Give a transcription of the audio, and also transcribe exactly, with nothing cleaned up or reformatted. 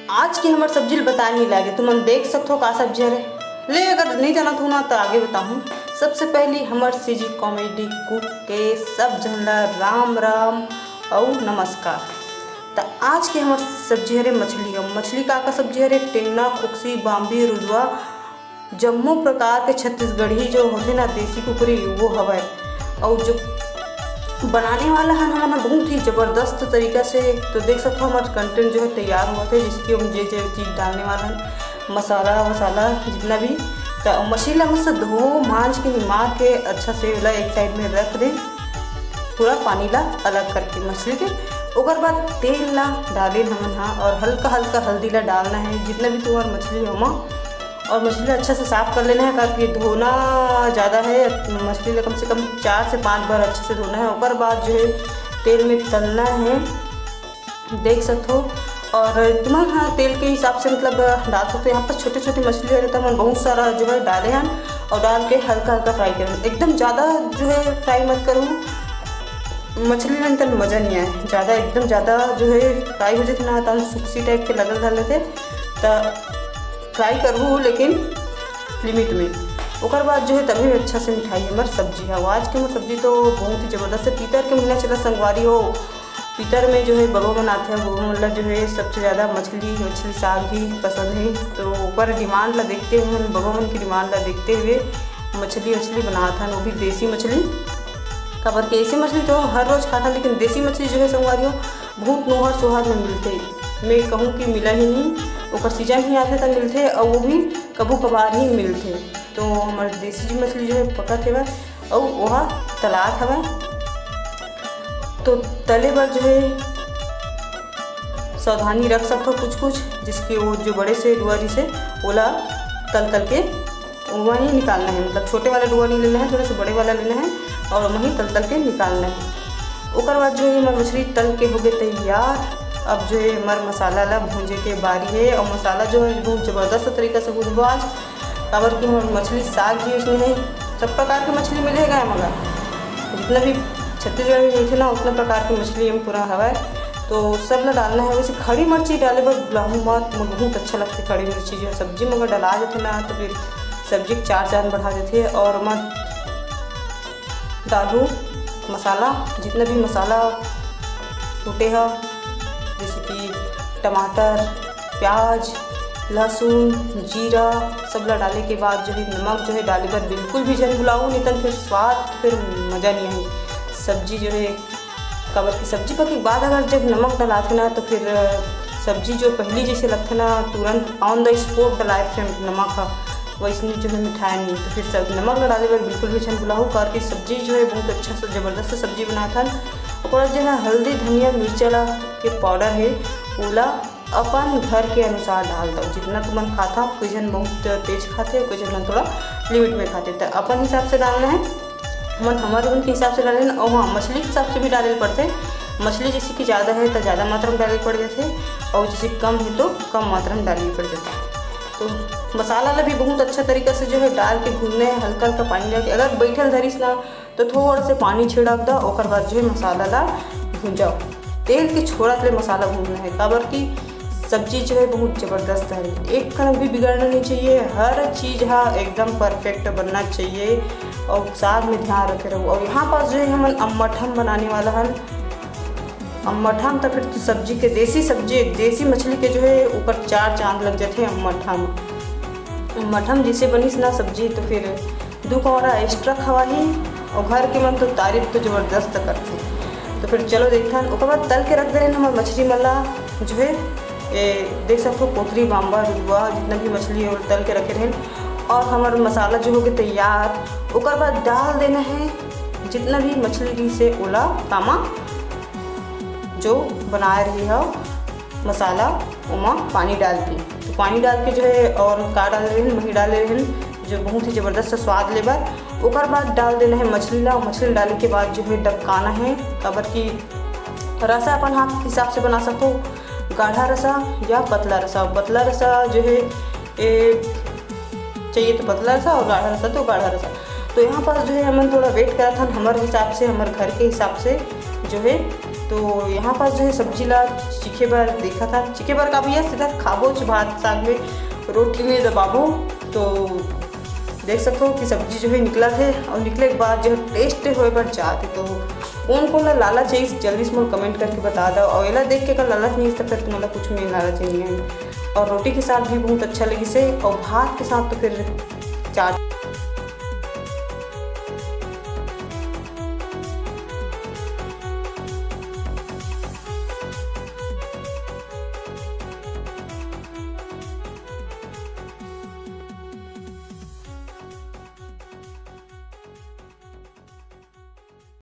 आज के हमर सब्जी ल बताए नहीं लागे, तुमन देख सकथो का सब्जी हरे। ले, अगर नहीं जानत हो ना, तो आगे बताहूँ। सबसे पहली हमर सीजी कॉमेडी कुक के सब झन ला राम राम अउ नमस्कार। त आज के हमर सब्जी हरे मछली। अब मछली का का सब्जी हरे? टेंगना, खोकसी, बाम्बी, रुदवा, जम्मो प्रकार के छत्तीसगढ़ी जो होथे ना, देसी कुकरी, वो हवय। अउ जो बनाने वाला हन हमन ह बहुत ही जबरदस्त तरीका से, तो देख सकथो हमर कंटेंट जो है तैयार हुआ थे, जिसके हम जे जे चीज डालने वाला हन, मसाला वसाला जितना भी। त मछली ला मस्त धो मांज के निमार के अच्छा से ओला एक साइड में रख दे, पूरा पानी ला अलग करके मछली के। ओकर बाद तेल ला डाले हमन हा और हल्का हल्का हल्दी ला डालना है, जितना भी तुम्हार मछली हो मा। और मछली ला अच्छा से साफ कर लेना है, करके धोना ज़्यादा है। मछली ला कम से कम चार से पाँच बार अच्छे से धोना है। ओकर बाद जो है तेल में तलना है, देख सकथो। और तुमन हाँ तेल के हिसाब से मतलब डाल सकते हो। यहाँ पर छोटे छोटे मछली है तो हमन बहुत सारा जो है डाले हैं और डाल के हल्का हल्का फ्राई करें। एकदम ज़्यादा जो है फ्राई मत करूँ, मछली में तन मज़ा नहीं आए। ज़्यादा एकदम ज़्यादा जो है फ्राई हो जाते ना, तन सुक्सी टाइप के लगल धर लेते। तो फ्राई करबू लेकिन लिमिट में। ओकर बाद जो है तभी अच्छा से मिठाई हमर सब्जी है। आज के हमर सब्जी तो बहुत ही जबरदस्त है। पीतर के महीना चला संगवारी हो, पीतर में जो है बबा मन आथे, बबा मन ला जो है सबसे ज़्यादा मछली, मछली साग ही पसंद है। तो ओकर डिमांड ला देखते हुए, बबा मन की डिमांड ला देखते हुए मछली, मछली बनात हन, वो भी देसी मछली। काबर के ऐसे मछली तो हर रोज खाता, लेकिन देसी मछली जो है संगवारी हो बहुत नोहर सोहर में मिलथे। मैं कहूँ कि मिला ही नहीं, ओकर सीजन ही आथे त मिलथे, और वो भी कभू कभार ही मिलथे। तो हमर देसी मछली जो है पकत हेवय, अउ ओहा तलात हवय। तो तले बर जो है सावधानी रख सकथो कुछ कुछ, जिसके वो जो बड़े से डुआरी से ओला तल तल के वहीं निकालना है। मतलब छोटे वाला डुआ नहीं लेना है, थोड़ा सा बड़े वाला लेना है और वहीं तल तल के निकालना है। ओकर बाद जो है हमर मछली तल के हो गए तैयार। अब जो है हमर मसाला ला भूंजे के बारी है, और मसाला जो है बहुत ज़बरदस्त तरीका से भूंजबो आज, काबर कि हमर मछली साग भी उसमें है। सब प्रकार के मछली मिलेगा मगर जितना भी छत्तीसगढ़ में मिलथे ना, उतना प्रकार के मछली हम पूरा हवय। तो सब ला डालना है। वैसे खड़ी मिर्ची डाले बर बुलाहूँ मत, मोर बहुत अच्छा लगथे खड़ी मिर्ची जो है सब्जी में अगर डला जाथे ना, तो फिर सब्जी के चार चांद बढ़ा देथे। और मत डालू मसाला, जितना भी मसाला कूटे ह, जैसे कि टमाटर, प्याज, लहसुन, जीरा, सब ला डाले के बाद जो है नमक जो है डाले बर बिल्कुल भी झन भुलाऊ, नहीं तो फिर स्वाद फिर मज़ा नहीं आही। सब्जी जो है, काबर की सब्जी पके के बाद अगर जब नमक डलाथे ना, तो फिर सब्जी जो पहली जैसे लगथे ना, तुरंत on the spot डलाए थे नमक ह, वैसने जो है मिठाए नहीं। तो फिर सब नमक ला डाले बर बिल्कुल भी झन भुलाहू, काबर की सब्जी जो है बहुत अच्छा से जबरदस्त सब्जी बनाए थन। ओकर बाद जो है हल्दी, धनिया, मिर्चा ला के पाउडर है, ओला अपन घर के अनुसार डाल दो। जितना तुमन खाता, कोई झन बहुत तेज खाथे, कोई झन थोड़ा लिमिट में खाथे, तो अपन हिसाब से डालना है। हमन हमर मन के हिसाब से डाले ना, और हाँ, मछली के हिसाब से भी डाले ल पड़थे। मछली जैसे कि ज़्यादा है तो ज़्यादा मात्रा में डाले ल पड़ जाथे, और जैसे कम है तो कम मात्रा में डाले ल पड़ जाथे। तो मसाला ला भी बहुत अच्छा तरीका से जो है डाल के भूनना है, हल्का हल्का पानी डाल के। अगर बैठल धरिस ना, तो थोड़ा से पानी छिड़क दा, ओकर बाद जो है मसाला ला भूंजा। तेल के छोड़त ले मसाला भूनना है, काबर की सब्जी जो है बहुत जबरदस्त है, एक कण भी बिगड़ना नहीं चाहिए। हर चीज़ हा एकदम परफेक्ट बनना चाहिए, और साग में ध्यान रखे रहू। और यहाँ पास जो है हमन अम्मठम बनाने वाला हन। अम्मठम तो फिर तो सब्जी के, देसी सब्जी, देसी मछली के जो है ऊपर चार चांद लग जाते हैं अम्मठम। अम्मठम जैसे बनिस ना सब्जी, तो फिर दू कौड़ा एक्स्ट्रा खवाही, और घर के मन तो तारीफ तो जबरदस्त करथे। तो फिर चलो देखथन, ओकर बाद तल के रख दे रहे हमर मछली मन ला, जो है ए, देख सकथो कोतरी, बांबा, रुदवा, जितना भी मछली है वो तल के रखे रहेन। और हमर मसाला जो होगे तैयार, ओकर बाद डाल देना है जितना भी मछली रही से ओला, तामा जो बनाए रही है मसाला, ओमा पानी डाल के, तो पानी डाल के जो है और का डाले रहेन, मही डाले रहेन, जो बहुत ही जबरदस्त स्वाद लेबर। ओकर बाद डाल देना है मछली ला। मछली डाले के बाद जो है डबकाना है, काबर की रसा अपन हाथ के हिसाब से बना सको, गाढ़ा रसा या पतला रसा। पतला रसा जो है ए, चाहिए तो पतला रसा और गाढ़ा रसा तो गाढ़ा रसा। तो यहाँ पास जो है हमन थोड़ा वेट करत हन, हमर हिसाब से, हमर घर के हिसाब से जो है तो यहाँ पास जो है सब्जी ला चीखे बर देखा था, चीखे बर का भैया, सीधा खाबो च भात साग में, रोटी में दबाबो। तो देख सकते हो कि सब्जी जो है निकला थे, और निकले के बाद जो है टेस्ट होए बर जात हे। तो कौन कौन ला लालच हे, जल्दी से मोला कमेंट करके बता दो। और एला देख के अगर लालच नहीं हे, तो फिर तुम्हारा कुछ में लालच नहीं है। और रोटी के साथ भी बहुत अच्छा लगी से, और भात के साथ तो फिर चार